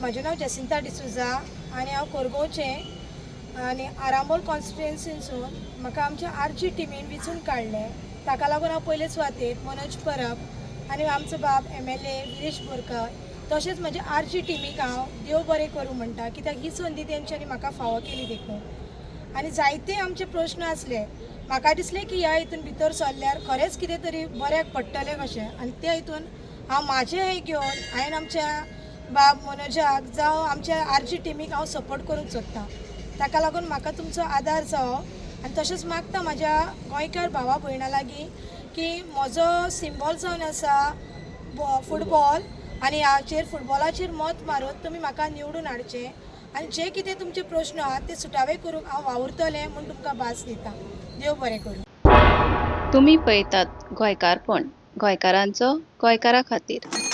म्हजें नांव जसिंता डिसुजा आनी हांव कोरगांवचें आनी आरांबोल कॉन्स्टिट्युएन्सीसून म्हाका आमच्या आरजी टिमीन वेंचून काडलें. ताका लागून हांव पयले सुवातेर मनोज परब आनी आमचो बाब एमएलए विरेश बोरकर तशेंच म्हज्या आरजी टिमीक हांव देव बरें करूं म्हणटा, कित्याक ही संदी तेंच्यांनी म्हाका फावो केली देखून. आनी जायते आमचे प्रश्न आसले. म्हाका दिसलें की ह्या हितून भितर सरल्यार खरेंच कितें तरी बऱ्याक पडटलें कशें आनी त्या हितून हांव म्हाजें हें घेवन हांवें आमच्या बाब मनोजाक जावं आमच्या आरजी टिमीक हांव सपोर्ट करूंक सोदतां. ताका लागून म्हाका तुमचो आदार जावो आनी तशेंच मागता म्हाज्या गोंयकार भावा भयणां लागीं की म्हजो सिंबॉल जावन आसा फुटबॉल आनी हाचेर फुटबॉलाचेर मत मारून तुमी म्हाका निवडून हाडचें आनी जे कितें तुमचे प्रश्न आहात ते सुटावे करूंक हांव वावुरतलें म्हूण तुमकां भास दिता. देव बरें करूं. तुमी पळयतात गोंयकारपण, गोंयकारांचो गोंयकारा खातीर.